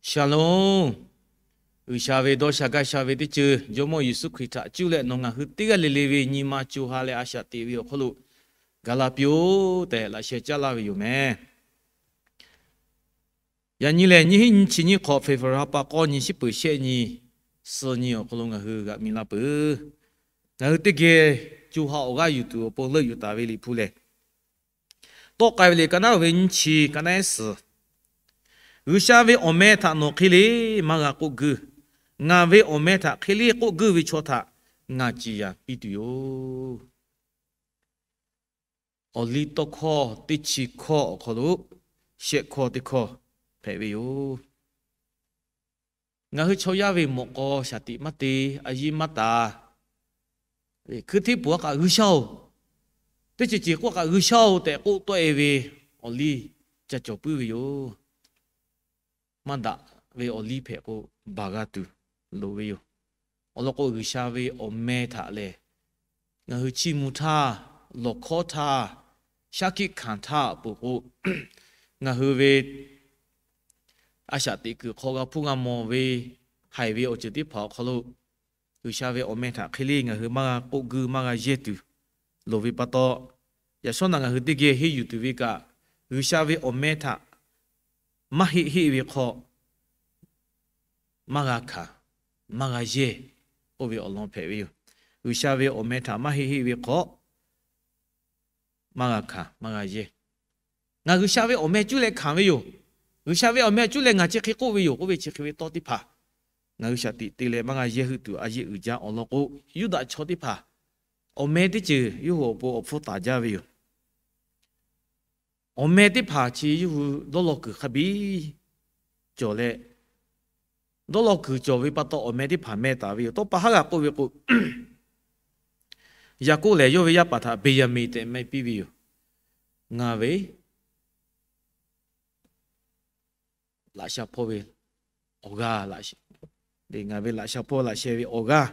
Shalom. G'uiˬsha ve dawˇ sha gaˇ sha ve teˇ ceuˬ Jawˇmawˇ Yeˍsuˆ Hkriꞈ htaꞈ cuˇ leh nawˬ ngaˬ hui teˇ g'aˇ le le ve nyi ma co ha leh a shaꞈ teꞈ ve awˬ hk'aw lo gaˬ la piˇ-oˆ tehꞈ laꞈ sheh caˉ laˇ ve yoˬ meh. Yaꞈ nyi lehˬ, nyiˇ hinˉ nyiˇ chi nyiˇ hk'awꞈ February ha pa k'awˇ nyi, shiˉ peuˍ shehˆ nyi, suh nyi awˬ hk'aw lo ngaˬ hui g'aꞈ mi la peuˬ. Ngaˬ hui teˇ geh co ha awˬ g'aˇ yuˬ tuˬ awˬ pon leuˆ yuˬ taˍ ve Liꞈ hpu lehˬ, tawˆ k'ai ve le ka naˉ ve nyiˇ chi ka naˉ ehˉ suhˍ, G'uiˬsha ve awˬ meh htaꞈ nawˬ hk'e le maˇ g'a k'oˆ guiˇ. Ngaˬ ve awˬ meh htaꞈ hk'e le k'oˆ guiˇ ve chaw htaꞈ ngaˬ ciˍ yanˍ piˇ tuˬ yoˬ. Awˬ liˇ tawˇ hkawˇ teˇ chi hkawˇ awˬ hk'aw lo shehˆ hkawˇ teˇ hkawˇ hpehꞈ ve yoˬ. Ngaˬ hui chaw yaˇ ve mawꞈ k'aw shaˍ tiꞈ maˇ te, a yiˇ maˇ taˍ, hkui hteˇ puˍ a kaꞈ G'uiˬsha-oˬ, teˇ ceuˬ ceuˬ k'oˆ kaꞈ G'uiˬsha-oˬ tehꞈ k'oˆ tawˆ e ve awˬ liˇ ca cawˬ puiˉ ve yoˬ. Maˇ daꞈ ve awˬ liˇ hpehꞈ k'o, baˬ g'a tuˬ loˍ ve yoˬ. Awˬ lawn k'o, G'uiˬsha ve awˬ meh htaꞈ lehˬ, ngaˬ hui chiˇ mvuh htaˇ, lawˬ hkawˉ htaˇ, shaˉ hkiˆ hkanˍ htaˇ peuˬ k'o, ngaˬ hui ve a shaꞈ teꞈ kuiˬ hk'aw g'a hpuˇ g'a mawˬ ve, haiˬ ve awˬ ceuˬ teˇ hpaˍ awˬ hk'aw lo G'uiˬsha ve awˬ meh htaꞈ hk'e le ngaˬ hui maˇ g'a k'oˆ guiˇ maˇ g'a yehˇ tuˬ loˍ ve pa taw, yaꞈ shawˉ naꞈ ngaˬ hui teˇ geh henˇ yuˬ tuˬ ve kaꞈ, G'uiˬsha ve awˬ meh htaꞈ maˇ heˆ heˆ ve hk'aw maˇ g'a hkanˍ, maˇ g'a yehˇ k'oˆ ve awˬ lawn hpehꞈ ve yoˬ. G'uiˬsha ve awˬ meh htaꞈ maˇ heˆ heˆ ve hk'aw maˇ g'a hkanˍ maˇ g'a yehˇ. Ngaˬ G'uiˬsha ve awˬ meh cuˇ leh hkanˍ ve yoˬ. G'uiˬsha ve awˬ meh cuˇ leh ngaˬ chi hk'e k'oˆ ve yoˬ k'oˆ ve chi hk'e ve tawˇ teˇ hpaˍ ngaˬ hui shaˍ tiꞈ te leh maˇ g'a yehˇ heuˆ tuˬ a yeˆ uiˍ jaˇ. Awˬ lawn k'o, Yuˇdaꞈ chaw teˇ hpaˍ awˬ meh teˇ ceuˬ yawˇ hui awˬ pon awˬ hpfuhˇ taˍ jaˇ ve yoˬ. Awˬ meh teˇ hpaˍ chi yawˇ hui dawˇ law kuiˬ hk'a biˇ cawˬ leh, dawˇ law kuiˬ cawˬ ve pa taw awˬ meh teˇ hpaˍ meh taˍ ve yoˬ. Tawˇ pa haˉ g'a k'oˆ ve k'o, Yaˍkoˆ lehˬ yawˇ ve yaˇ paˍ htaꞈ Beˍyaˍmenˍ tehꞈ meh piˇ ve yoˬ. Ngaˬ ve laꞈ sha hpawˇ ve awˬ g'aˇ, ngaˬ ve laꞈ sha hpawˇ laꞈ sheh ve awˬ g'aˇ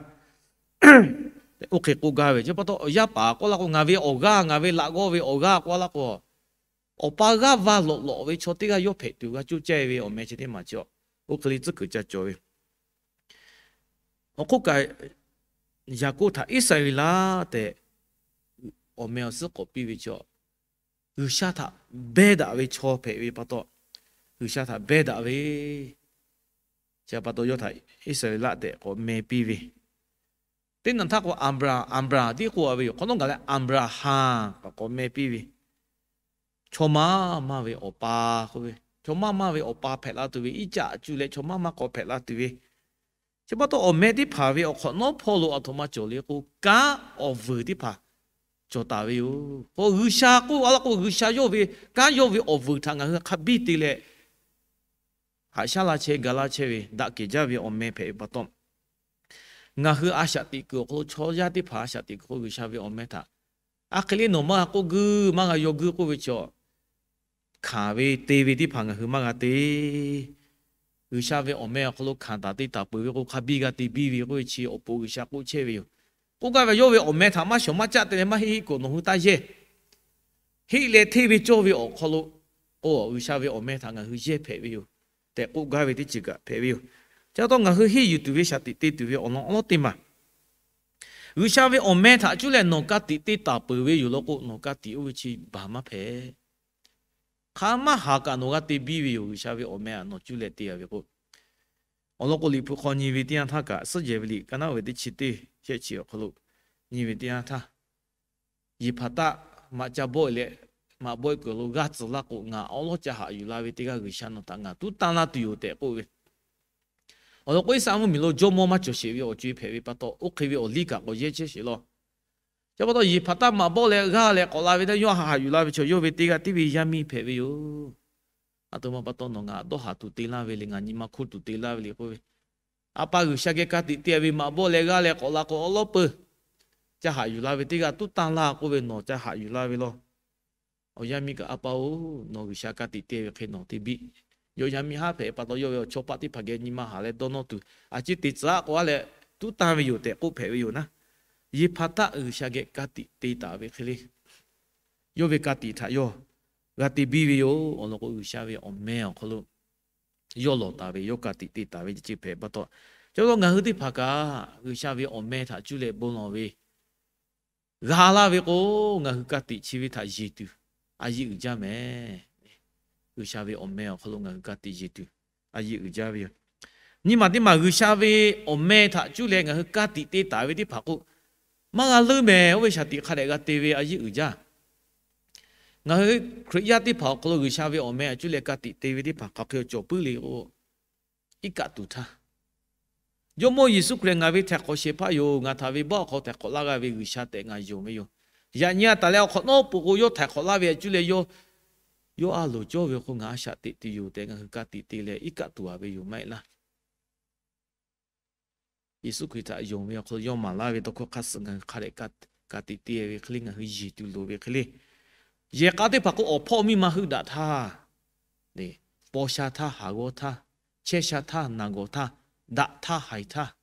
tehꞈ oˇ hk'e k'oˆ gaˇ ve. Chi pa taw yaˇ paˍ k'oˆ laˇ k'o, ngaˬ ve awˬ g'aˇ, ngaˬ ve laꞈ g'awˇ ve awˬ g'aˇ k'oˆ laˇ k'o, awˬ pa g'aˇ va lawꞈ lawꞈ ve chaw teˇ g'aˇ yawˇ hpehꞈ tuˬ g'a coˇ caˇ ve awˬ meh chi teˇ maˬ chi, oˇ hk'e le tcuhˉ kuiˬ ca cawˬ ve. Awˬ hk'oˆ kaꞈ, Yaˍkoˆ htaꞈ Iˉsaˍreˍlaˆ tehꞈ awˬ meh awˬ suhˉ k'awꞈ piˇ ve chi, G'uiˬsha htaꞈ behˇ daꞈ ve chaw hpehꞈ ve pa taw, G'uiˬsha htaꞈ behˇ daꞈ ve chi pa taw yawˇ htaꞈ Iˉsaˍreˍlaˆ tehꞈ k'awꞈ meh piˇ ve. Teˇ naˬ htaˇ k'o, Aˍbraˍ, Aˍbraˍ tiˉ k'oˆ a ve yoˬ. Hk'awꞈ nawˉ gaˬ leh Aˍbraˍhanˍ k'aw�æ k'awꞈ meh piˇ ve. Chaw maˇ maˇ ve awˬ pa k'oˆ ve, chaw maˇ maˇ ve awˬ pa hpehꞈ la tuˬ ve, Iˉcaˆ cuˇ leh chaw maˇ maˇ k'awꞈ hpehꞈ la tuˬ ve. Chi pa taw awˬ meh teˇ hpaˍ ve awˬ hk'awꞈ nawˉ hpawˇ lo aˬ htoꞈ ma cawˬ le k'o, kanˉ awˬ vuiˬ teˇ hpaˍ cawˬ taˍ ve yoˬ. K'o G'uiˬsha k'oˆ a laˇ k'o, G'uiˬsha yawˇ ve kanˉ yawˇ ve awˬ vuiˬ htaꞈ ngaˬ hui hk'a biˇ te leh, haꞈ shaˉ la chehˇ ga laˇ chehˇ ve daꞈ kehˬ jaˇ ve awˬ meh hpehꞈ ve pa taw, ngaˬ hui a shaꞈ teꞈ kuiˬ awˬ hk'aw lo chaw yaˇ teˇ hpaˍ a shaꞈ teꞈ kuiˬ hk'aw G'uiˬsha ve awˬ meh htaꞈ a hk'e le nawˬ maˇ g'a k'oˆ guiˇ maˇ g'a yaw guiˇ k'oˆ ve chi, hkanˍ ve te ve teˇ hpaˍ ngaˬ hui maˇ g'a te. G'uiˬsha ve awˬ meh awˬ hk'aw lo hkanˍ taˍ te taˍ peuˬ ve k'o, hk'a biˇ g'a te biˇ ve k'oˆ ve chi awˬ pon G'uiˬsha k'oˆ chehˇ ve yoˬ. K'oˆ gaˇ ve, yawˇ ve awˬ meh htaꞈ maˇ shawˍ maˇ caˆ te leh maˇ heˆ heˆ k'o nawˬ hui taˇ yehˇ. Heˆ leh hteˇ ve cawˇ ve awˬ hk'aw lo k'o, G'uiˬsha ve awˬ meh htaꞈ ngaˬ hui yehˇ hpehꞈ ve yoˬ tehꞈ k'oˆ gaˇ ve teˇ ceuˬ kaꞈ hpehꞈ ve yoˬ. Chi pa taw ngaˬ hui henˇ yuˬ tuˬ ve shaˍ tiꞈ te tuˬ ve awˬ lawn awˉ lawˉ teˇ maˬ, G'uiˬsha ve awˬ meh htaꞈ cuˇ leh nawˬ ka tiꞈ te taˍ peuˬ ve yoˬ law k'o, nawˬ ka tiꞈ oˇ ve chi baˬ maˇ hpehꞈ. Hk'a maˇ haˍ kaꞈ nawˬ g'a te biˇ ve yoˬ, G'uiˬsha ve awˬ meh htaꞈ nawˬ cuˇ leh te a ve k'o. Awˬ lawn k'o, Liꞈ hpu hk'aw nyi ve teˇ yanˇ htaˇ kaꞈ, Suhˉ jehˬ ve liꞈ ka naˉ ve teˇ chi teˇ shehˆ chi awˬ hk'aw lo nyi ve teˇ yanˇ htaˇ, Yeˍhpaˍtaˆ maꞈ ca bawˆ e leh, maꞈ bawˆ e kuiˬ lo g'aˇ tcuh laˇ k'o, ngaˬ awˉ lawˉ ca haꞈ yuˬ la ve teˇ g'aˇ G'uiˬsha nawˬ htaꞈ ngaˬ tuˉ tanˇ laˇ tuˬ yoˬ tehꞈ k'oˆ ve. Awˬ lawn k'o, Iˉsaˍreˍlaˆ mvuhˇmiˬ lo jawˇmawˇ maˇ cawˬ sheˍ ve awˬ co e hpehꞈ ve pa taw, oˇ hk'e ve awˬ liˇ kaꞈ k'awꞈ yehˇ chehˇ sheˍ law. Chi pa taw Yeˍhpaˍtaˆ maꞈ bawˆ leh g'aˇ leh k'awꞈ la ve teˇ yanˇ, yawˇ haꞈ yuˬ la ve chi yawˇ ve teˇ g'aˇ tiˉ ve yaˇ miˇ hpehꞈ ve yoˬ. Aˬ htoꞈ ma pa taw nawˬ ngaˬ dawˇ haˍ tuˬ te laˇ ve le, ngaˬ nyi ma hkoˇ tuˬ te laˇ ve le k'oˆ ve, A pa G'uiˬsha geh ka tiꞈ te ve maꞈ bawˆ leh g'aˇ leh k'awꞈ la k'o, awˉ lawˉ peuˬ ca haꞈ yuˬ la ve teˇ g'aˇ tuˉ tanˇ laˇ k'oˆ ve, nawˬ ca haꞈ yuˬ la ve law. Awˬ yaˇ miˇ kaꞈ, A pa-oˬ, nawˬ G'uiˬsha ka tiꞈ te ve hk'e nawˬ te biˇ. Yawˇ yaˇ miˇ haˉ hpehꞈ pa taw, yawˇ ve awˬ chawˇ paˆ teˇ hpaˍ geh nyi ma haˍ leh dawˇ nawˇ tuˬ, a ciˉ te tcuh aˆ k'o a leh tuˉ tanˇ ve yoˬ tehꞈ k'oˆ hpehꞈ ve yoˬ naˉ. Yeˍhpaˍtaˆ G'uiˬsha geh ka tiꞈ te taˍ ve hk'e le, yawˇ ve ka tiꞈ htaꞈ yawˇ g'a te biˇ ve yoˬ. Awˬ lawn k'o, G'uiˬsha ve awˬ meh awˬ hk'aw lo yawˇ lawˬ taˍ ve, yawˇ ka tiꞈ te taˍ ve ceh hpehꞈ pa taw, ca lo ngaˬ hui teˇ hpaˍ kaꞈ G'uiˬsha ve awˬ meh htaꞈ cuˇ leh bon lawˬ ve g'a laˇ ve k'o, ngaˬ hui ka tiꞈ chi ve htaꞈ yeˬ tuˬ a yiˇ uiˍ jaˇ mehˍ. G'uiˬsha ve awˬ meh awˬ hk'aw lo ngaˬ hui ka tiꞈ yeˬ tuˬ a yiˇ uiˍ jaˇ ve yoˬ. Nyi maˬ teˇ maˬ G'uiˬsha ve awˬ meh htaꞈ cuˇ leh ngaˬ hui ka tiꞈ te taˍ ve teˇ hpaˍ k'o, maˇ g'a leuˉ mehˍ. Oˇ ve shaˍ tiꞈ hk'a dehꞈ g'a te ve a yiˇ uiˍ jaˇ. Ngaˬ hui Hkriꞈ yaˇ teˇ hpaˍ awˬ hk'aw lo G'uiˬsha ve awˬ meh htaꞈ cuˇ leh ka tiꞈ te ve teˇ hpaˍ hk'aˬ hk'e cawˬ puiˉ le k'o, iˉ kaˆ tuˬ htaˇ, Jawˇmawˇ Yeˍsuˆ Hkriꞈ ngaˬ ve htaiˍ hk'awꞈ shehˍ hpaˇ yoˬ, ngaˬ htaꞈ ve baˆ awˬ hk'aw htaiˍ hk'awꞈ laˇ g'a ve G'uiˬsha tehꞈ ngaˬ yonˍ ve yoˬ. Yaꞈ nyi a taˍ leh awˬ hk'awꞈ nawˉ peuˬ k'o, yawˇ htaiˍ hk'awꞈ laˇ ve htaꞈ cuˇ leh yawˇ, yawˇ a loˍ cawˇ ve awˬ hk'aw ngaˬ a shaꞈ teꞈ tuˬ yoˬ tehꞈ ngaˬ hui ka tiꞈ te leh iˉ kaˆ tuˬ a ve yoˬ maˇ heˆ laˇ. Yeˍsuˆ Hkriꞈ htaꞈ yonˍ ve awˬ hk'aw lo yawˇ maˍ laˇ ve tawˇ hkawˇ hk'aˇ suh ngaˬ hui hk'a dehꞈ ka tiꞈ te ve hk'e le, ngaˬ hui yeˬ tuˬ loˍ ve hk'e le. Yehˬ k'a teˇ hpaˍ k'o, awˬ hpawˇ miˇ ma heuˆ daꞈ htaˇ, paw sha htaˇ, haˍ g'awˇ htaˇ, chehˇ sha htaˇ, naˬ gawˬ htaˇ, daꞈ htaˇ, haiˬ htaˇ,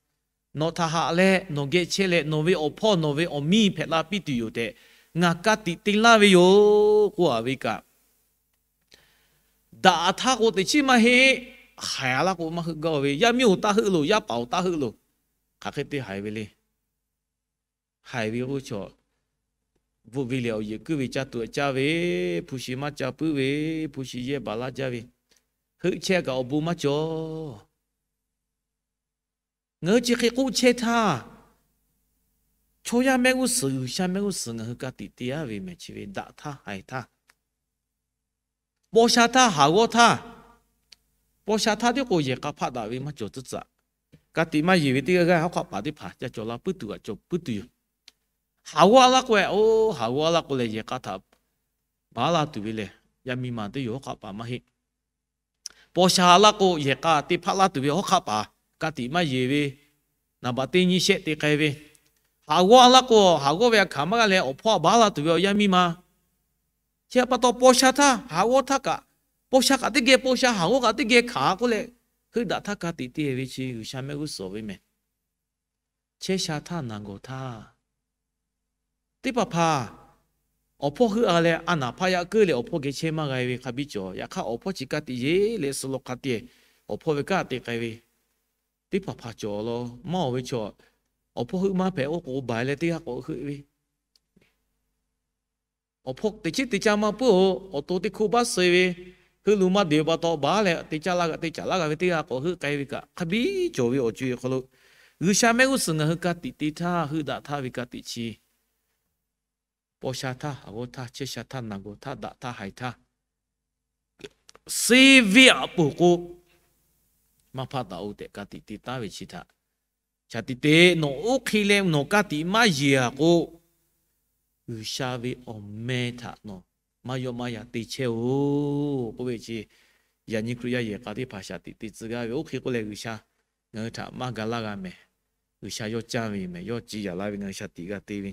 nawˬ htaꞈ haꞈ leh nawˬ geh chehˇ leh nawˬ ve awˬ hpawˇ nawˬ ve awˬ miˇ hpehꞈ la piˇ tuˬ yoˬ tehꞈ ngaˬ ka tiꞈ te laˇ ve yoˬ k'oˆ a ve kaꞈ, daꞈ htaˇ k'o teꞈ chiˉ maˇ heˆ. Haiˬ a laˇ k'o maˇ heuˆ gaˇ ve, yaˇ miˇ oˬ taˇ heuˆ loˬ, yaˇ paˍ oˬ taˇ heuˆ loˬ. Hk'aˬ hk'e te haiˬ ve le. Haiˬ ve k'oˆ chaw, bvuhˆ ve lehˬ awˬ yehˬ kuiˉ ve caˇ tuˬ a caˇ ve, hpu shi maˇ ca puiˉ ve, hpu shi yehˇ baˬ laˇ jaˇ ve, heuˆ chehˇ kaꞈ awˬ bon maˇ cawˬ. Ngaˬ hui chi hk'e k'oˆ chehˇ htaˇ, chaw yaˇ mehˆ g'uˇ suhˍ, G'uiˬsha mehˆ g'uˇ suhˍ ngaˬ hui ka tiꞈ te aˉ ve mehˍ chi ve daꞈ htaˇ, haiˬ htaˇ, paw sha htaˇ, haˍ g'awˇ htaˇ. Paw sha htaˇ tiˉ k'o yehˬ k'a hpaˆ daꞈ ve maˇ cawˬ tcuhˉ tcuhˉ, ka tiꞈ maˇ yeˬ ve teˇ g'aˇ g'aˇ hawˉ hk'aˆ paˍ teˇ hpaˍ ca cawˬ la puiˉ tuˬ kaꞈ cawˬ puiˉ tuˬ yoˬ. Haˍ g'awˇ a laˇ k'o, oˇ haˍ g'awˇ a laˇ k'o lehˬ yehˬ k'a htaꞈ baˬ laˇ tuˬ ve lehˬ, yaˇ miˇ ma teˇ yoˬ, hawˉ hk'aˆ paˍ maˇ heˆ. Paw sha a laˇ k'o yehˬ k'a te hpaˆ laˇ tuˬ ve hawˉ hk'aˆ paˍ ka tiꞈ maˇ yeˬ ve, naˍ baꞈ teˇ nyiˇ shehˆ te k'ai ve. Haˍ g'awˇ a laˇ k'o, haˍ g'awˇ ve a hkanˍ maˇ g'a leh awˬ hpawˇ a baˬ laˇ tuˬ ve awˬ yaˇ miˇ ma. Chi pa taw paw sha htaˇ haˍ g'awˇ htaˇ kaꞈ, paw sha kaꞈ teˇ geh paw sha, haˍ g'awˇ kaꞈ teˇ geh hkanˍ k'oˆ leh, heuˆ daꞈ htaˇ ka tiꞈ te ve chi G'uiˬsha mehˆ g'uˇ suhˍ ve mehˍ. Chehˇ sha htaˇ, naˬ gawˬ htaˇ, teˇ hpaˍ hpaˍ awˬ hpawˇ heuˆ a leh a naˍ hpaˇ yaꞈ keuˉ leh awˬ hpawˇ geh chehˇ maˇ g'a ve hk'a biˇ cawˬ. Yaꞈ hk'aˇ awˬ hpawˇ chi ka tiꞈ yeˬ leh suh law hk'a te, awˬ hpawˇ ve kanˉ te k'ai ve teˇ hpaˍ hpaˍ cawˬ law. Maˇ awˬ ve chaw, awˬ hpawˇ heuˆ maˇ hpehꞈ k'oˆ k'o baˬ leh teˇ g'aˇ k'awꞈ heuˆ ve, awˬ hpawˇ teꞈ chiˉ te caˇ maˇ puiˉ-oˬ. Awˬ to teˇ hkoˇ baˆ suh ve, heuˆ lo maˇ deꞈ ve pa taw baˬ leh te caˇ laˇ g'a, te caˇ laˇ g'a ve teˇ g'aˇ k'awꞈ heuˆ k'ai ve kaꞈ hk'a biˇ cawˬ ve awˬ co-e awˬ hk'aw lo, G'uiˬsha mehˆ g'uˇ suhˍ ngaˬ hui ka tiꞈ te htaˇ, heuˆ daꞈ htaˇ ve ka tiꞈ chi, paw sha htaˇ, haˍ g'awˇ htaˇ, chehˇ sha htaˇ, naˬ gawˬ htaˇ, daꞈ htaˇ, haiˬ htaˇ, suh ve aꞈ poˬ k'o, maˇ hpaˆ daꞈ-oˬ tehꞈ ka tiꞈ te taˉ ve chi htaꞈ shaˍ tiꞈ te. Nawˬ oˇ hk'e leh nawˬ ka tiꞈ maˇ yeˬ-a k'o, G'uiˬsha ve awˬ meh htaꞈ nawˬ maˇ yawˆ maˇ yan te chehˇ-oˬ k'oˆ ve chi, yaꞈ nyi Hkriꞈ yaˇ yehˬ k'a teˇ hpaˍ shaˍ tiꞈ te tcuh gaˇ ve. Oˇ hk'e k'oˆ leh G'uiˬsha ngaˬ hui htaꞈ maˇ ga laˇ g'a mehˍ. G'uiˬsha yawˇ canˇ ve mehˍ, yawˇ ciˇ yaꞈ laˇ ve ngaˬ hui shaˍ tiꞈ g'a te ve.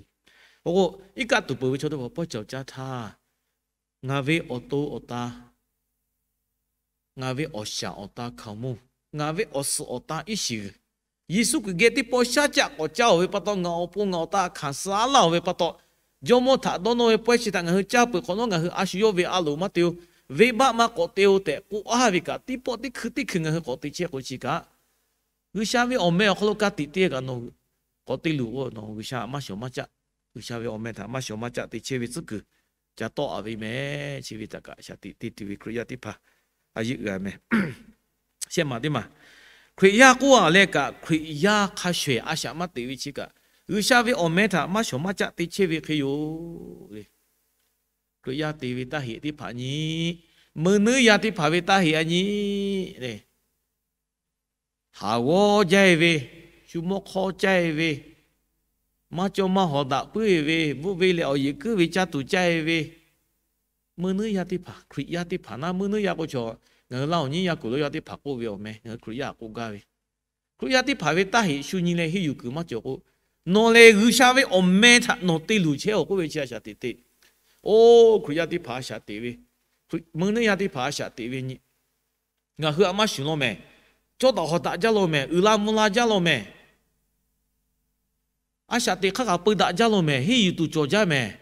Oˇ k'o, iˉ kaˆ tuˬ peuˬ ve chaw teˇ hpaˍ pawehˇ cawˬ caˇ htaˇ, ngaˬ ve awˬ to awˬ ta, ngaˬ ve awˬ shaˍ awˬ ta hkaoˍmonˇ, ngaˬ ve awˬ suhˍ awˬ ta iˉ shiˍ g'uiˬ, Yeˍsuˆ Hkriꞈ geh teˇ pawˆ shaˉ caˆ k'awꞈ caˇ-oˬ ve pa taw, ngaˬ awˬ pon ngaˬ awˬ ta hkanˍ suh aˉ laˇ-oˬ ve pa taw, Jawˇmawˇ htaꞈ dawˇ nawˇ ve pawehˇ chi htaꞈ ngaˬ hui caˇ peuˬ hk'awꞈ nawˉ, ngaˬ hui a shu yawˇ ve a loˍ maˇ te-o, venˇbaˆ maˇ k'awꞈ te-o tehꞈ k'oˆ aˉ ve kaꞈ, teˇ pawˆ teˇ hkui teˇ hkui ngaˬ hui k'awꞈ te chehˇ k'o chi kaꞈ, G'uiˬsha ve awˬ meh awˬ hk'aw lo ka tiꞈ te kaꞈ nawˬ k'awꞈ te luˬ k'o, nawˬ G'uiˬsha maˇ shawˍ maˇ caˆ, G'uiˬsha ve awˬ meh htaꞈ maˇ shawˍ maˇ caˆ te chehˇ ve tcuhˉ kuiˬ ca tawˆ a ve mehˍ. Chi ve htaꞈ kaꞈ shaˍ tiꞈ te tuˬ ve Hkriꞈ yaˇ teˇ hpaˍ a yeˆ g'a mehˍ. Shehˆ maˬ teˇ maˬ, Hkriꞈ yaˇ k'oˆ-a leh kaꞈ, Hkriꞈ yaˇ hk'a shuˍ-ehˍ a shaꞈ maˇ teꞈ ve chi kaꞈ, G'uiˬsha ve awˬ meh htaꞈ maˇ shawˍ maˇ caˆ te chehˇ ve hk'e yoˬ le. Hkriꞈ yaˇ te ve taˇ heꞈ teˇ hpaˍ nyi, meuˇ nuiˉ yaˇ teˇ hpaˍ ve taˇ heꞈ a nyi le. Haˍ g'awˇ jaˇ-e ve, shu mawˇ hk'awˇ caˇ-e ve, maˇ cawˇ maˇ hawˍ daꞈ puiˉ-e ve, bvuhˆ ve leh awˬ yehˬ kuiˉ ve caˇ tuˬ caˇ-e ve, meuˇ nuiˉ yaˇ teˇ hpaˍ, Hkriꞈ yaˇ teˇ hpaˍ naˉ meuˇ nuiˉ yaˇ k'o chaw, ngaˬ hui laˇ awˬ nyiˉ yaˇ kuiˬ lo yaˇ teˇ hpaˍ k'oˆ ve awˬ meh, ngaˬ hui Hkriꞈ yaˇ k'oˆ gaˇ ve. Hkriꞈ yaˇ teˇ hpaˍ ve taˇ heꞈ shu nyi leh henˇ yuˬ kuiˬ maˇ cawˬ k'o, nawˬ lehˬ G'uiˬsha ve awˬ meh htaꞈ nawˬ te luˬ chehˇ-oˬ k'oˆ ve chi a shaꞈ teꞈ te. Oˇ Hkriꞈ yaˇ teˇ hpaˍ a shaꞈ teꞈ ve, meuˇ nuiˉ yaˇ teˇ hpaˍ a shaꞈ teꞈ ve nyi, ngaˬ hui a maˇ shuˍ law mehˍ. Cawˇ daꞈ hawˍ daꞈ jaˇ law mehˍ. Uiˍ la mvuh la jaˇ law mehˍ. A shaꞈ teꞈ hk'aˇ kaꞈ peu daꞈ jaˇ law mehˍ. Henˇ yuˬ tuˬ cawˬ jaˇ mehˍ.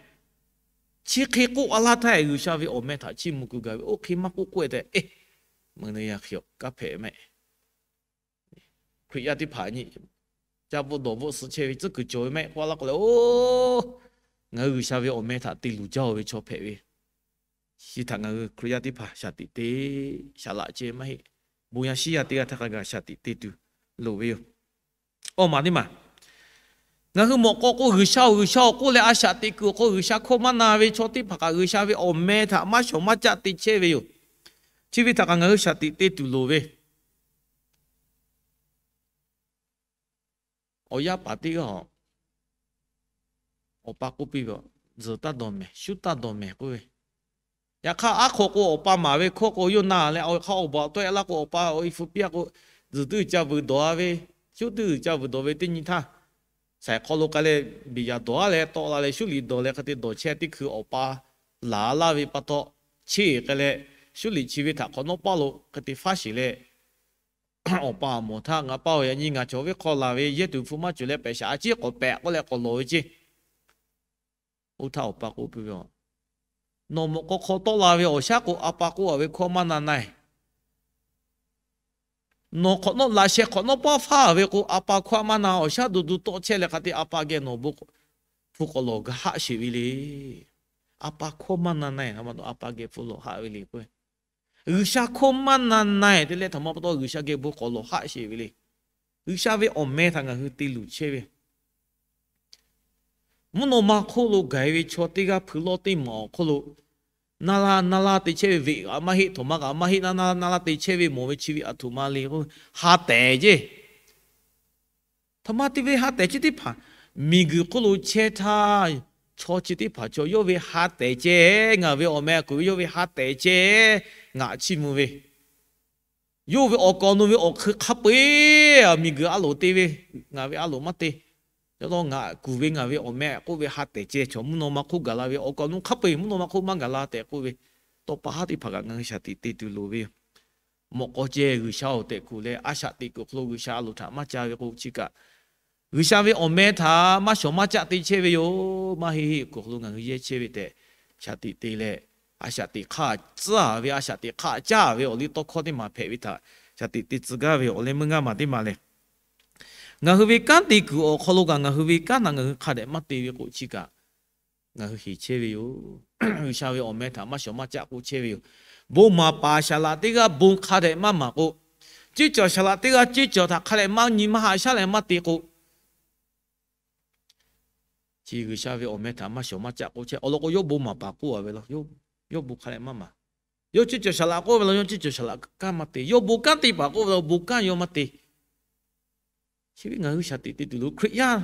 Chi hk'e k'oˆ a laˇ htaˇ, G'uiˬsha ve awˬ meh htaꞈ chiˇ mvuh kuiˬ gaˬ ve, oˇ hk'e maˇ k'oˆ k'oˆ-e tehꞈ, eˬ, meuꞈ nu yaˇ hk'e-a, kanˉ hpehꞈ mehˆ. Hkriꞈ yaˇ teˇ hpaˍ nyi, caˇ bvuhˆ dawˬ bvuhˆ suh chehˇ ve tcuhˉ kuiˬ cawˬ ve mehˆ k'oˆ a laˇ k'o leh, oˬ, ngaˬ hui G'uiˬsha ve awˬ meh htaꞈ te luˬ jaˇ-oˬ ve chaw hpehꞈ ve. Chi htaꞈ ngaˬ hui Hkriꞈ yaˇ teˇ hpaˍ shaˍ tiꞈ te, shaˍ laꞈ ceh maˇ heˆ. Bon yaˇ shiˉ yaˇ teˇ g'aˇ htaˇ hk'a gaˬ shaˍ tiꞈ te tuˬ loˍ ve yoˬ. Awˬ maˬ teˇ maˬ, ngaˬ hui mawꞈ k'aw k'o, G'uiˬsha-oˬ, G'uiˬsha-oˬ k'oˆ leh a shaꞈ teꞈ kuiˬ awˬ hk'aw G'uiˬsha hkawˇ maˇ na ve chaw teˇ hpaˍ kaꞈ, G'uiˬsha ve awˬ meh htaꞈ maˇ shawˍ maˇ caˆ te chehˇ ve yoˬ. Chi ve htaꞈ kaꞈ ngaˬ hui shaˍ tiꞈ te tuˬ loˍ ve. Awˬ yaˇ paˍ teˇ g'aˇ-oˬ, awˬ pa k'oˆ piˇ ve, Tzuhˬ taˇ dawˬ mehˍ, shuˉ taˇ dawˬ mehˍ k'oˆ ve. Yaꞈ hk'aˇ, aˉ hk'aw k'o awˬ pa maˍ ve hkawˇ k'o, yawˇ na leh awˬ hk'aˇ awˬ baˬ tawˆ-e laˇ k'o, awˬ pa awˬ e hpu piˇ-a k'o, tzuhˬ teˇ g'uiˬ ca vuiˬ dawˬ-a ve, shuˉ teˇ g'uiˬ ca vuiˬ dawˬ ve teˇ nyi htaˇ, saiˍ hk'aw lo k'ai leh, biˬ yaꞈ dawˬ-a leh tawˆ la leh, shuˉ liꞈ dawˬ leh hk'e te dawˬ chehˇ teˇ hkui awˬ pa laˬ laˇ ve pa taw, cheˇ k'ai leh, shuˉ liꞈ chi ve htaꞈ hk'awꞈ nawˉ paˇ lo hk'e te faˉ sheˍ leh, awˬ pa awˬ moˍ htaˇ, Ngaˬ pa-oˬ, yaꞈ nyi ngaˬ cawˬ ve hk'aw laˬ ve yehˇ tuˬ hpu maˇ cawˬ leh pehꞈ shaˍ a ciˉ k'awꞈ pehꞈ k'oˆ leh k'awꞈ lawˬ ve ceˇ. Oˇ htaˇ awˬ pa k'oˆ piˇ ve, Nawˬ mawꞈ k'aw hk'aw tawˆ la ve awˬ shaˉ k'o, a pa k'oˆ-a ve hkawˇ maˇ na na-e. Nawˬ hk'awꞈ nawˉ laꞈ sheh hk'awꞈ nawˉ paˇ faˉ ve k'o, a pa hkawˇ maˇ na, awˬ shaˉ du du tawˆ chehˇ leh hk'a te a pa geh nawˬ bon hpu k'awꞈ lawˬ ga haˆ sheˍ ve le. A pa hkawˇ maˇ na na-e, a pa geh hpu lawˬ haˆ ve le k'o, G'uiˬsha hkawˇ maˇ na na-e te leh htaꞈ ma pa taw G'uiˬsha geh bon k'awꞈ lawˬ haˆ sheˍ ve le. G'uiˬsha ve awˬ meh htaꞈ ngaˬ hui te luˬ chehˇ ve, mvuhˇ naw ma hk'oˆ lo gaˬ-e ve chaw teˇ g'aˇ hpui lawˇ teˇ maˬ awˬ hk'oˆ lo, na la na la te chehˇ ve, veꞈ kaꞈ maˇ heˆ, htoꞈ ma kaꞈ maˇ heˆ, na na na la te chehˇ ve mawˬ ve chi ve aˬ htoꞈ ma le k'o, ha tehˍ ceˇ. Htoꞈ ma te ve ha tehˍ chi teˇ hpaˍ, miˬguiˬ hk'oˆ lo chehˇ htaˇ, chaw chi teˇ hpaˍ chaw yawˇ ve ha tehˍ ceh, ngaˬ ve awˬ meh kuˬ ve yawˇ ve ha tehˍ ceh, ngaˬ chiˇ mvuh ve, yawˇ ve awˬ kaˍ awˬ nu ve awˬ hk'ui hk'a peu-eˬ miˬguiˬ a loˍ te ve, ngaˬ ve a loˍ maˇ te. Yaꞈ taw ngaˬ kuˬ ve ngaˬ ve awˬ meh k'oˆ ve ha tehˍ ceh, chaw mvuhˇ naw ma hk'oˆ gaˬ la ve awˬ kaˍ awˬ nu hk'a peu-eˬ mvuhˇ naw ma hk'oˆ maˇ gaˬ la tehꞈ k'oˆ ve, tawˇ pa haˉ teˇ hpaˍ kaꞈ ngaˬ hui shaˍ tiꞈ te tuˬ loˍ ve yoˬ. Mawꞈ k'aw ceh G'uiˬsha-oˬ tehꞈ kuˬ leh, a shaꞈ teꞈ kuiˬ awˬ hk'aw lo G'uiˬsha a loˍ htaꞈ maˇ ca ve k'o, chi kaꞈ G'uiˬsha ve awˬ meh htaꞈ maˇ shawˍ maˇ caˆ te chehˇ ve yoˬ. Maˇ heˆ heˆ kuiˬ awˬ hk'aw lo ngaˬ hui yehˇ chehˇ ve tehꞈ, shaˍ tiꞈ te leh, a shaꞈ teꞈ hk'aˇ tcuhˉ-a ve, a shaꞈ teꞈ hk'aˇ caˇ ve awˬ liˇ tawˇ hkawˇ teˇ maˬ hpehꞈ ve htaꞈ shaˍ tiꞈ te tcuh gaˇ ve yoˬ. Awˬ leh meuˇ ngaˇ maˬ teˇ maˬ lehˬ, ngaˬ hui ve kanˉ te kuiˬ awˬ hk'aw lo kaꞈ ngaˬ hui ve kanˉ htaꞈ ngaˬ hui hk'a dehꞈ maˇ te ve k'o, chi kaꞈ ngaˬ hui heˍ chehˇ ve yoˬ. G'uiˬsha ve awˬ meh htaꞈ maˇ shawˍ maˇ caˆ k'oˆ chehˇ ve yoˬ. Bon maˍ paˍ saˍ laꞈ teˇ g'aˇ bon hk'a dehꞈ maˇ maˍ k'o, ceˇ cawˬ saˍ laꞈ teˇ g'aˇ ceˇ cawˬ htaꞈ hk'a dehꞈ maˇ nyi maˇ haꞈ shaˉ leh maˇ te k'o, chi G'uiˬsha ve awˬ meh htaꞈ maˇ shawˍ maˇ caˆ k'oˆ chehˇ. Awˬ lawn k'o, yawˇ bon maˍ paˍ k'oˆ-a ve law, yawˇ bon hk'a dehꞈ maˇ maˍ. Yawˇ ceˇ cawˬ saˍ laꞈ k'oˆ ve law, yawˇ ceˇ cawˬ saˍ laꞈ kanˉ maˇ te. Yawˇ bon kanˉ te paˍ k'oˆ ve law, bon kanˉ yawˇ maˇ te. Chi ve ngaˬ hui shaˍ tiꞈ te tuˬ loˍ. Hkriꞈ yaˇ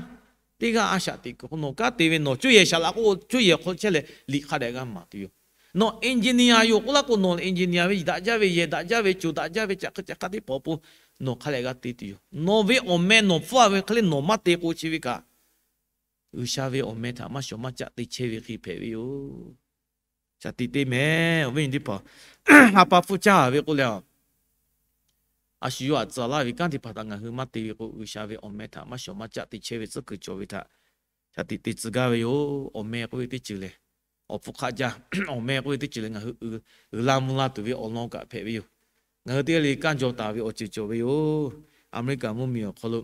teˇ g'aˇ a shaꞈ teꞈ kuiˬ hk'aw nawˬ kanˉ te ve, nawˬ cuˇ yehˬ saˍ laꞈ k'oˆ cuˇ yehˬ hk'aw chehˇ leh liꞈ hk'a dehꞈ g'a maˍ tuˬ yoˬ. Nawˬ engineer yoˬ k'oˆ laˇ k'o, nawˬ engineer ve daꞈ jaˇ ve yehˬ daꞈ jaˇ ve, coˬ daꞈ jaˇ ve, caꞈ hk'e caꞈ hk'aˇ teˇ hpaˍ awˬ pon nawˬ hk'a dehꞈ g'a te tuˬ yoˬ. Nawˬ ve awˬ meh nawˬ hpfuhˇ-a ve hk'e le nawˬ maˇ te k'o, chi ve kaꞈ G'uiˬsha ve awˬ meh htaꞈ maˇ shawˍ maˇ caˆ te chehˇ ve hk'e hpehꞈ ve yoˬ. Shaˍ tiꞈ te mehˍ, awˬ viˉ nyi teˇ hpaˍ, ha pa hpfuhˇ caˇ ve k'oˆ leh, a shu yawˇ htaꞈ tcuh laˇ ve kanˉ teˇ hpaˍ htaꞈ ngaˬ hui maˇ te ve k'o, G'uiˬsha ve awˬ meh htaꞈ maˇ shawˍ maˇ caˆ te chehˇ ve tcuhˉ kuiˬ cawˬ ve htaꞈ shaˍ tiꞈ te tcuh gaˇ ve yoˬ. Awˬ meh k'oˆ ve teˇ ceuˬ lehˬ, awˬ hpfuhˇ hk'aˆ jaˇ, awˬ meh k'oˆ ve teˇ ceuˬ lehˬ, ngaˬ hui uiˍ la mvuh la tuˬ ve awˬ lawn kaꞈ hpehꞈ ve yoˬ. Ngaˬ hui teˇ g'aˇ le kanˇ jaw taˍ ve awˬ ceuˬ cawˬ ve yoˬ. Aˍmeˍriˆkaˍ mvuhˇmiˬ awˬ hk'aw lo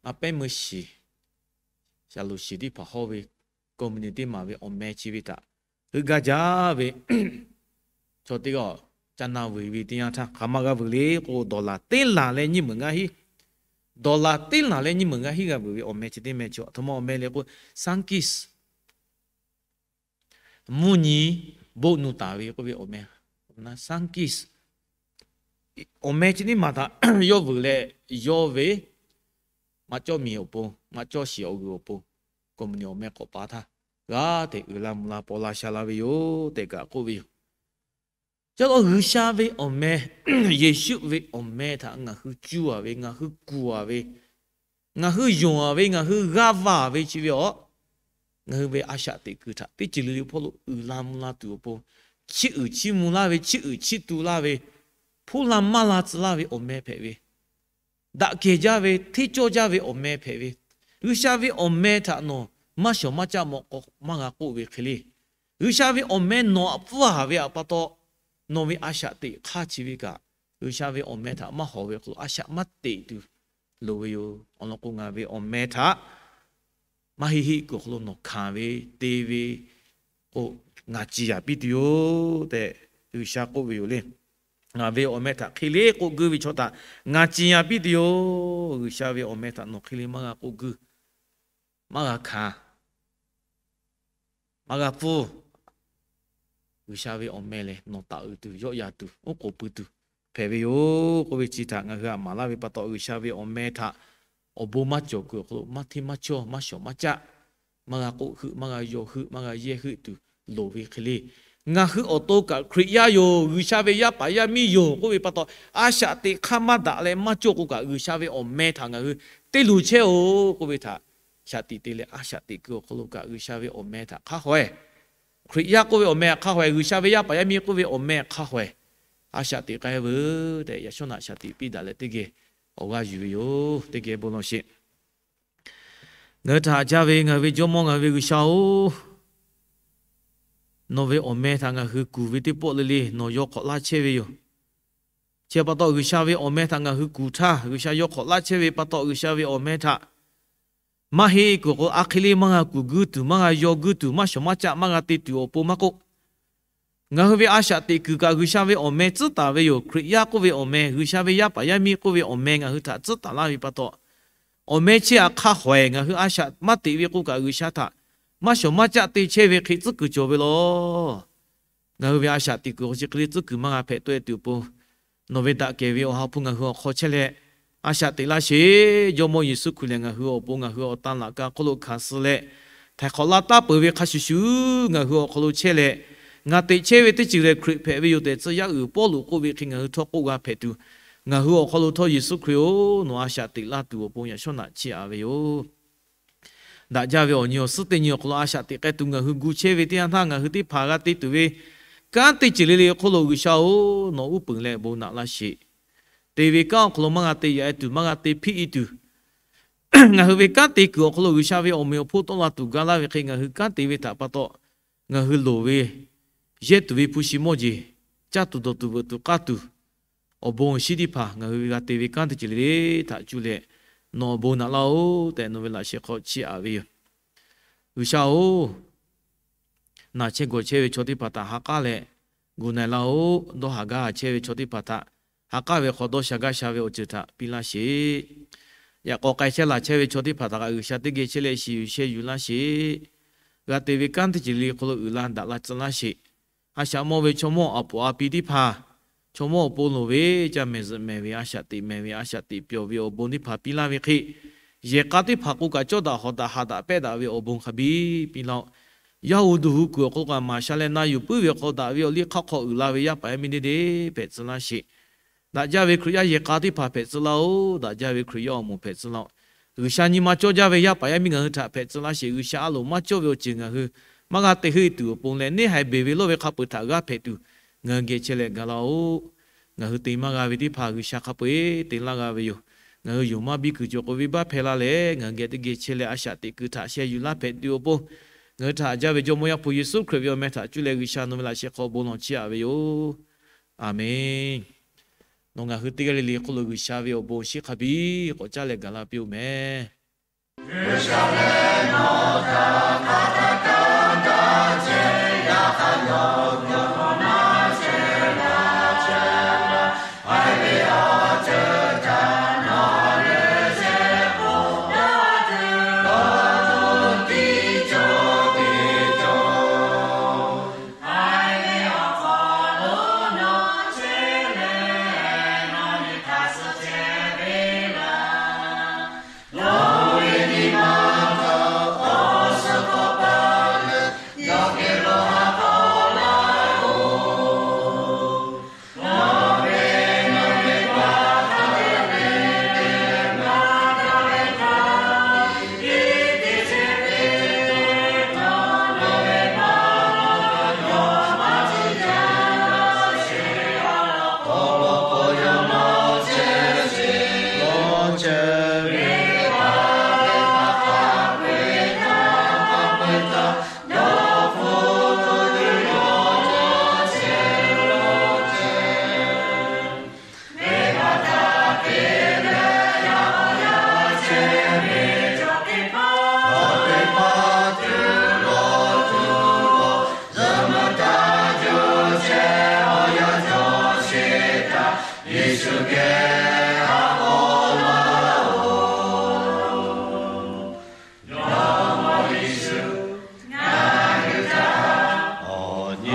a pehˉ meuˇ shiˍ, shaˍlonˍ shiˍ teˇ hpaˍ hawˇ ve company teˇ maˬ ve awˬ meh chi ve htaꞈ heuˆ gaˇ jaˇ ve chaw teˇ g'aˇ, caˇ na vuiˬ ve teˇ yanˇ htaˇ hk'aˬ ma g'a vuiˬ le k'o, dollar teˇ laˬ leh nyiˇ meunˍ ngaˇ hiˉ, dollar teˇ laˬ leh nyiˇ meunˍ ngaˇ hiˉ g'a vuiˬ ve awˬ meh chi teˇ meh chi, a htoꞈ ma awˬ meh le k'o, Sunkist, mvuhˇ nyi boˆ nu taˍ ve k'oˆ ve awˬ meh, Sunkist awˬ meh chi teˇ maˬ htaꞈ yawˇ vuiˬ leh, yawˇ ve maꞈ cawˇ miˬ awˬ pon, maꞈ cawˇ shiˍ awˬ g'uiˬ awˬ pon, company awˬ meh k'awꞈ pa htaˇ, g'aˇ hteꞈ uiˍ la mvuh la paw la sha la ve yoˬ tehꞈ kaꞈ k'oˆ ve yoˬ. Chi pa taw G'uiˬsha ve awˬ meh, Yeˍsuˆ ve awˬ meh htaꞈ ngaˬ hui cuˇ-a ve, ngaˬ hui kuˬ-a ve, ngaˬ hui yonˍ-a ve, ngaˬ hui g'aˇ va ve chi ve awˬ, ngaˬ hui ve a shaꞈ teꞈ kuiˬ htaꞈ teˇ ceuˬ le le hpawˇ lo uiˍ la mvuh la tuˬ awˬ pon, chiˇ uiˍ chiˇ mvuh laˇ ve, chiˇ uiˍ chiˇ tu laˇ ve, hpoˇ la maˇ la tcuh laˇ ve awˬ meh hpehꞈ ve, daꞈ kehˬ jaˇ ve, hteˇ cawˇ jaˇ ve awˬ meh hpehꞈ ve, G'uiˬsha ve awˬ meh htaꞈ nawˬ maˇ shawˍ maˇ caˆ mawꞈ k'aw maˇ g'a k'oˆ ve hk'e le. G'uiˬsha ve awˬ meh nawˬ htaꞈ pfuhˇ haˍ ve pa taw, nawˬ ve a shaꞈ teꞈ hk'aˇ chi ve kaꞈ, G'uiˬsha ve awˬ meh htaꞈ maˇ hawˍ ve hk'aw lo a shaꞈ maˇ teꞈ tuˬ loˍ ve yoˬ. Awˬ lawn k'o, ngaˬ ve awˬ meh htaꞈ maˇ heˆ heˆ kuiˬ awˬ hk'aw lo nawˬ hkanˍ ve te ve k'o, ngaˬ ciˍ yanˍ piˇ tuˬ yoˬ tehꞈ G'uiˬsha k'oˆ ve yoˬ le. Ngaˬ ve awˬ meh htaꞈ hk'e le k'oˆ guiˇ ve chaw htaꞈ ngaˬ ciˍ yanˍ piˇ tuˬ yoˬ. G'uiˬsha ve awˬ meh htaꞈ nawˬ hk'e le maˇ g'a k'oˆ guiˇ, maˇ g'a hkanˍ, maˇ g'a pfuhˇ. G'uiˬsha ve awˬ meh lehˬ, nawˬ taˍ uiˍ tuˬ, yawˆ yan tuˬ, oˉ k'oˍ pui tuˬ hpehꞈ ve yoˬ k'oˆ ve chi htaꞈ ngaˬ hui htaꞈ maˍ laˇ ve pa taw, G'uiˬsha ve awˬ meh htaꞈ awˬ bon maˇ cawˬ kuiˬ awˬ hk'aw lo maˇ hteˇ maˇ cawˇ, maˇ shawˍ maˇ caˆ, maˇ g'a k'oˆ heuˆ, maˇ g'a yaw heuˆ, maˇ g'a yehˇ heuˆ tuˬ loˍ ve hk'e le. Ngaˬ hui awˬ to kaꞈ Hkriꞈ yaˇ yoˬ, G'uiˬsha ve yaˇ paˍ yaˇ miˇ yoˬ k'oˆ ve pa taw, a shaꞈ teꞈ hk'aˇ maˇ daꞈ leh maˇ cawˇ k'o kaꞈ, G'uiˬsha ve awˬ meh htaꞈ ngaˬ hui teˇ luˬ chehˇ-oˬ k'oˆ ve htaꞈ shaꞈ tiꞈ te leh, a shaꞈ teꞈ kuiˬ awˬ hk'aw lo kaꞈ G'uiˬsha ve awˬ meh htaꞈ hk'a haw e, Hkriꞈ yaˇ k'oˆ ve awˬ meh htaꞈ hk'a haw e, G'uiˬsha ve yaˇ paˍ yaˇ miˇ k'oˆ ve awˬ meh htaꞈ hk'a haw e, a shaꞈ teꞈ k'ai veuˬ tehꞈ yaꞈ shawˉ naꞈ shaꞈ tiꞈ piˇ daꞈ leh teˇ geh awˬ g'aˇ yuˬ ve yoˬ. Teˇ geh bon lawˬ sheˍ. Ngaˬ hui htaꞈ haꞈ jaˇ ve ngaˬ hui ve Jawˇmawˇ, ngaˬ hui ve G'uiˬsha-oˬ, nawˬ ve awˬ meh htaꞈ ngaˬ hui kuˬ ve teˇ pawˆ le le nawˬ yaw hk'awꞈ laˇ chehˇ ve yoˬ. Chi pa taw, G'uiˬsha ve awˬ meh htaꞈ ngaˬ hui kuˬ htaˇ, G'uiˬsha yaw hk'awꞈ laˇ chehˇ ve pa taw, G'uiˬsha ve awˬ meh htaꞈ maˇ heˆ kuiˬ k'o, a hk'e le maˇ g'a kuˬ guiˇ tuˬ, maˇ g'a yaw guiˇ tuˬ, maˇ shawˍ maˇ caˆ maˇ g'a te tuˬ awˬ pon maˇ k'oˆ, ngaˬ hui ve a shaꞈ teꞈ kuiˬ kaꞈ G'uiˬsha ve awˬ meh tcuhˉ taˍ ve yoˬ. Hkriꞈ yaˇ k'oˆ ve awˬ meh, G'uiˬsha ve yaˇ paˍ yaˇ miˇ k'oˆ ve awˬ meh ngaˬ hui htaꞈ tcuhˉ taˍ laˇ ve pa taw, awˬ meh chi htaꞈ hk'a haw e, ngaˬ hui a shaꞈ maˇ teꞈ ve k'o kaꞈ G'uiˬsha htaꞈ maˇ shawˍ maˇ caˆ te chehˇ ve hk'e tcuhˉ kuiˬ cawˬ ve law. Ngaˬ hui ve a shaꞈ teꞈ kuiˬ awˬ chi hk'e le tcuhˉ kuiˬ maˇ g'a hpehꞈ tawˆ e tuˬ awˬ pon, nawˬ ve daꞈ kehˬ ve Awˬ ha hpu ngaˬ hui awˬ hk'aw chehˇ leh, a shaꞈ teꞈ laˇ sheˍ. Jawˇmawˇ Yeˍsuˆ Hkriꞈ lehˬ ngaˬ hui awˬ pon ngaˬ hui awˬ tan laꞈ ka hk'oˆ lo hkanˍ suh leh, htaiˍ hk'awꞈ laˇ taˉ peuˬ ve hk'a shuˍ shuˍ ngaˬ hui awˬ hk'aw lo chehˇ leh, ngaˬ teꞈ chehˇ ve teˇ ceuˬ lehˬ Hkriꞈ hpehꞈ ve yoˬ tehꞈ tcuh yaˇ uiˍ Pawˇluꞈ k'oˆ ve hk'e ngaˬ hui htawˇ k'oˆ g'a hpehꞈ tuˬ, ngaˬ hui awˬ hk'aw lo htawˇ Yeˍsuˆ Hkriꞈ-oˬ, nawˬ a shaꞈ teꞈ laˇ tuˬ awˬ pon yaꞈ shawˉ naꞈ chiˇ aꞈ ve yoˬ. Daꞈ jaˇ ve awˬ nyi awˬ suhˉ teˇ nyi awˬ hk'aw lo a shaꞈ teꞈ k'ai tuˬ ngaˬ hui gu chehˇ ve teˇ yanˇ htaˇ, ngaˬ hui teˇ hpaˍ g'a te tuˬ ve kanˉ teˇ ceuˬ le le hk'oˆ lo G'uiˬsha-oˬ, nawˬ uˉ peunˍ leh bon naꞈ laˇ sheˍ. Te ve kanˉ awˬ hk'aw lo maˇ g'a te yaꞈ e tuˬ, maˇ g'a te hpiˆ e tuˬ, ngaˬ hui ve kanˉ te kuiˬ awˬ hk'aw lo G'uiˬsha ve awˬ meꞈ awˬ hponˇ tawˆ la tuˬ ga laˇ ve hk'e, ngaˬ hui kanˉ te ve htaꞈ pa taw ngaˬ hui loˍ ve yehˇ tuˬ ve hpu shi mawˇ jeˬ, caˇ tuˬ dawˬ tuˬ veuꞈ tuˬ k'aˇ tuˬ, awˬ bon awˬ shinˉ teˇ hpaˍ ngaˬ hui ve g'a te ve kanˉ teˇ ceuˬ le le htaꞈ cuˇ leh nawˬ awˬ bon naꞈ laˇ-oˬ tehꞈ nawˬ ve laꞈ sheh hk'aw chiˇ aꞈ ve yoˬ. G'uiˬsha-oˬ, naˬ chehˇ gawˬ chehˇ ve chaw teˇ hpaˍ htaꞈ ha k'aˉ leh, gu na-e laˇ-oˬ. Dawˇ haˍ gaˇ haˍ chehˇ ve chaw teˇ hpaˍ htaꞈ ha k'aˉ ve hk'aw dawˇ sha gaˇ sha ve awˬ ceuˬ htaꞈ piˇ laˇ sheˍ. Yaꞈ k'aw k'ai chehˇ laˬ chehˇ ve chaw teˇ hpaˍ htaꞈ kaꞈ G'uiˬsha teˇ geh chehˇ leh shiˍ yuˬ sheh yuˬ laˇ sheˍ. G'a te ve kanˉ teˇ ceuˬ le le hk'aw lo uiˍ la daꞈ la tcuh laˇ sheˍ. A shaꞈ mawˇ ve chaw mawˇ a poˍ a pi teˇ hpaˍ, chaw mawˇ awˬ pon loˍ ve caˇ mehˍ zuhꞈ mehˍ ve a shaꞈ teꞈ mehˍ ve a shaꞈ teꞈ pyawˬ ve awˬ bon teˇ hpaˍ piˇ laˇ ve hk'e, yehˬ k'a teˇ hpaˍ k'o kaꞈ cawˇ daꞈ hawˍ daꞈ haꞈ daꞈ pehˇ daꞈ ve awˬ bon hk'a biˇ piˇ laˇ-oˆ. Yaˇ hu duˬ hu kuiˬ awˬ hk'aw lo kaꞈ maˍ sha leh na yuˬ puiˉ ve hk'aw daꞈ ve awˬ liˇ hk'aˇ hk'aw uiˍ la ve yaˇ paˍ yaˇ miˇ deˇ deˇ hpehꞈ tcuh laˇ sheˍ. Daꞈ jaˇ ve Hkriꞈ yaˇ yehˬ k'a teˇ hpaˍ hpehꞈ tcuh laˇ-oˬ. Daꞈ jaˇ ve Hkriꞈ yaˇ awˬ moˍ hpehꞈ tcuh laˇ-oˬ. G'uiˬsha nyi ma cawˇ jaˇ ve yaˇ paˍ yaˇ miˇ ngaˬ hui htaꞈ hpehꞈ tcuh laˇ sheˍ. G'uiˬsha a loˍ maˇ cawˇ ve awˬ ceuˬ ngaˬ hui maˇ g'a te heuˆ e tuˬ awˬ pon leh, neˇ haiˬ beˬ ve lawˇ ve hk'a peu-eˬ htaꞈ g'aˇ hpehꞈ tuˬ ngaˬ hui geh chehˇ leh ga laˇ-oˆ. Ngaˬ hui te maˇ g'a ve teˇ hpaˍ G'uiˬsha hk'a peu-eˬ te laˇ g'a ve yoˬ. Ngaˬ hui yonˍ maˇ biˇ kuiˬ cawˬ k'o, venˇbaˆ hpehˇ laˇ leh ngaˬ hui geh teˇ geh chehˇ leh a shaꞈ teꞈ kuiˬ htaꞈ sheh yuˬ laˇ hpehꞈ tuˬ awˬ pon, ngaˬ hui htaꞈ haꞈ jaˇ ve Jawˇmawˇ Yaˇ hpu Yeˍsuˆ Hkriꞈ ve awˬ meh htaꞈ cuˇ leh G'uiˬsha nawˬ ve laꞈ sheh hk'aw bon lawˬ chiˇ aꞈ ve yoˬ. Aˬmenˍ. Nawˬ ngaˬ hui teˇ g'aˇ le le hk'oˆ lo G'uiˬsha ve awˬ bon awˬ shinˉ hk'a biˇ k'awꞈ caˇ leh gaˬ la piˇ-oˬ meh. Yeˍsuˆ Hkriꞈ a k'oˆ laˇ-oˬ. Jawˇmawˇ Yeˍsuˆ, ngaˬ hui htaꞈ awˬ nyi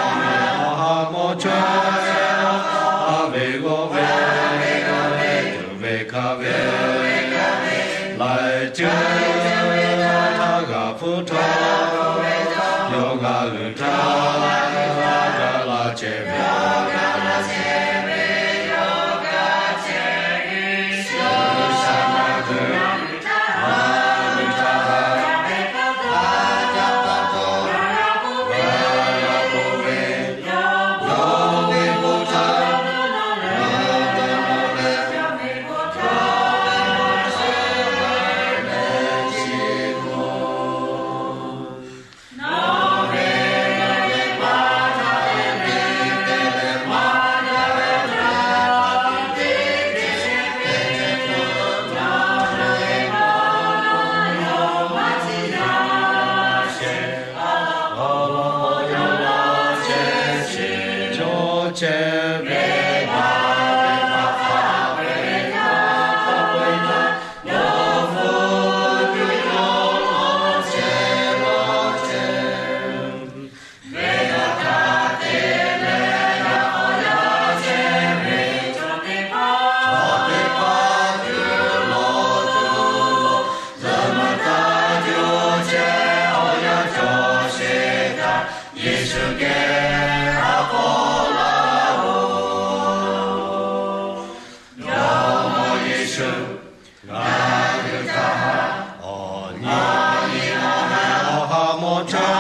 awˬ ha mawˇ chaweh, a ve g'awˇ ve, a ve tuˬ ve hkaˆ ve, laiˬ ceuˬ htaˇ g'a hpuˇ htawˇ, yawˇ ngaˬ hui htaꞈ g'a laˇ chehˇ ve, G'uiˬsha ngaˬ hui htaꞈ Yeˍsuˆ Hkriꞈ a k'oˆ laˇ-oˬ. Jawˇmawˇ Yeˍsuˆ, ngaˬ hui htaꞈ awˬ nyi awˬ ha mawˇ chaweh